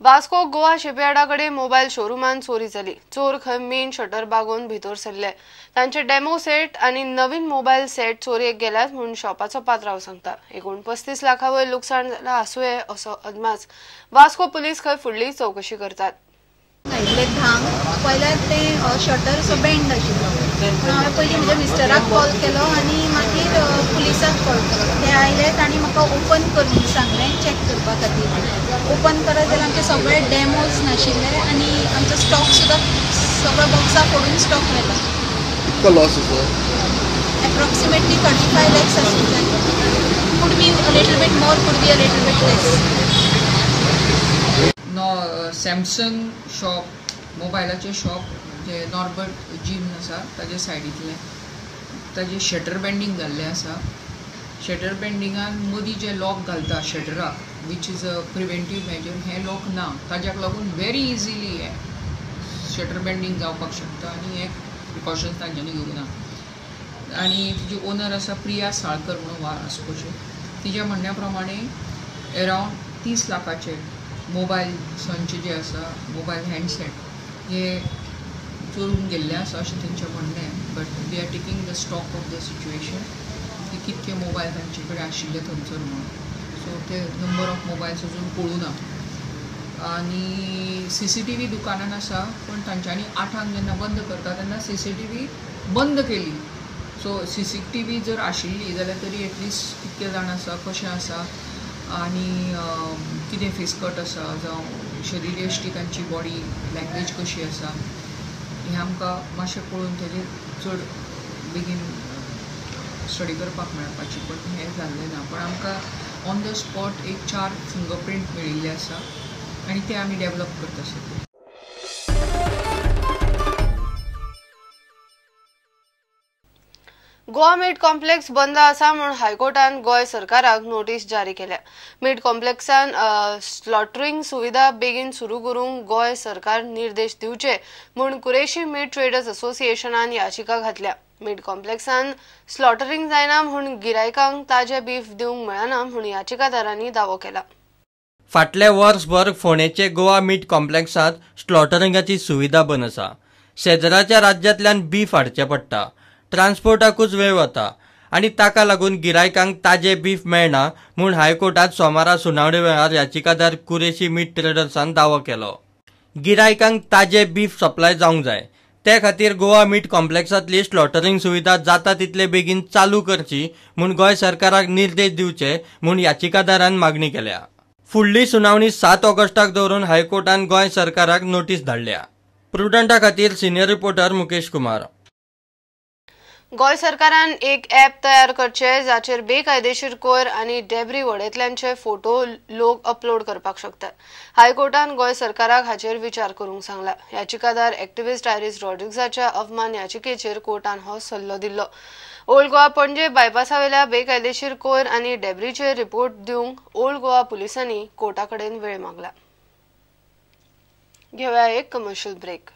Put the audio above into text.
वास्को गोवा शिपयार्डा कडेन मोबायल शोरुमान चोरी जाली. चोर खंय मेन शटर बागोवन भितर सरले. तांचे डेमो सेट आनी नवीन मोबायल सेट चोरयेक गेल्यात म्हूण शॉपाचो पात्रांव सांगता. एकूण 35 लाखां वयर लुकसाण जालां आसुये असो अदमास. वास्को पुलीस खंय फुडली चवकशी करतात. आयिल्ले धांक पळयल्यार तें शटर सो बँड आशिल्लो. पूण हांवें पयलीं म्हज्या मिस्टराक कॉल केलो आनी मागीर पुलिसाक कॉल केलो. ते आयले तांणी म्हाका ओपन कर म्हणून सांगलें चॅक करपा खातीर. ओपन करत जाल्यार आमचे सगळे डॅमोज नाशिल्ले आनी आमचो स्टॉक सुद्दां सगळो बॉक्सां फोडून स्टॉक व्हेलो. कितको लॉस आसा? एप्रॉक्सिमेटली 35 lakhs आसूंक जाय. Could be a little bit more, could be a little bit less. Samsung shop, मोबायलाचें shop जे नॉर्बर्ट जीम आसा ताजे सायडींतलें ताजें शटर बँडींग जाल्लें आसा. शटर बँडिंगान मदीं जे लॉक घालता शटराक, which is a preventive measure, हें लॉक ना. ताज्याक लागून वेरी इजिली हें शटर बँडींग जावपाक शकता आनी हें प्रिकॉशन्स तांच्यांनी घेवंक ना. आनी तिजी ओनर आसा प्रिया साळकर म्हणून वास्कोची. तिज्या म्हणण्या प्रमाणे एरावंड 30 लाखाचे मोबायल संच जे आसा, मोबायल हँडसेट हे चोरून गेल्ले आसा अशें तेंचें म्हणणें. But we are taking the stock of the situation की कितके मोबायल तांचे कडेन आशिल्ले थंयसर म्हणून. सो ते नंबर ऑफ मोबायल्स अजून कळूं ना. आनी CCTV दुकानान आसा, पूण तांच्यांनी 8 जेन्ना बंद करता तेन्ना CCTV बंद केली. सो CCTV जर आशिल्ली जाल्यार तरी एटलिस्ट कितके जाण आसा, कशें आसा आनी कितें फेसकट आसा जावं शरीरयश्टी तांची बॉडी लँग्वेज कशी आसा हें आमकां मातशें पळोवन तेजेर चड बेगीन स्टडी करपाक मेळपाची, पण हें जाल्लें ना. पण आमकां ऑन the spot एक 4 फिंगरप्रिंट मेळिल्ले आसा आनी ते आमी डेवलप करता सद्या. गोवा मीट कॉम्प्लेक्स बंद आसा म्हूण हायकोर्टान गोंय सरकाराक नोटीस जारी केल्या. मीट कॉम्प्लेक्सान स्लॉटरिंग सुविधा बेगीन सुरू करूंक गोंय सरकार निर्देश दिवचे म्हूण कुरेशी मीट ट्रेडर्स असोसिएशनान याचिका घातल्या. मीट कॉम्प्लेक्सान स्लॉटरिंग जायना म्हूण गिरायकांक ताजे बीफ दिवंक मेळना म्हूण याचिकादारांनी दावो केला. फाटले वर्सभर फोंडेचे गोवा मीट कॉम्प्लेक्सांत स्लॉटरिंगाची सुविधा बंद आसा. शेजराच्या राज्यांतल्यान बीफ हाडचें पडटा, ट्रान्सपोर्टाकूच वेळ वता आनी ताका लागून गिरायकांक ताजे बीफ मेळना म्हूण हायकोर्टात सोमारा सुनावणे वेळार याचिकादार कुरेशी मीट ट्रेडर्सान दावो केलो. गिरायकांक ताजे बीफ सप्लाय जावंक जाय, ते खातीर गोवा मीट कॉम्प्लेक्सांतली स्लॉटरिंग सुविधा जाता तितले बेगीन चालू करची म्हूण गोंय सरकाराक निर्देश दिवचे म्हूण याचिकादारान मागणी केल्या. फुडली सुनावणी 7 ऑगस्टाक दवरून हायकोर्टान गोंय सरकाराक नोटीस धाडल्या. प्रुडंटा खातीर सिनियर रिपोर्टर मुकेश कुमार. गोंय सरकारान एक ॲप तयार करचे जाचेर बेकायदेशीर कोयर आनी डेब्री वडयतल्यांचे फोटो लोक अपलोड करपाक शकतात. हायकोर्टान गोंय सरकाराक हाचेर विचार करूंक सांगला. याचिकादार एक्टिविस्ट आयरीस रॉड्रिग्जाच्या अवमान याचिकेचेर कोर्टान हो सल्लो दिल्लो. ओल्ड गोवा पणजे बायपासावेल्या बेकायदेशीर कोयर आनी डेब्रीचेर रिपोर्ट दिवंक ओल्ड गोवा पुलिसांनी कोर्टा कडेन वेळ मागला. घेवया एक कमर्शियल ब्रेक.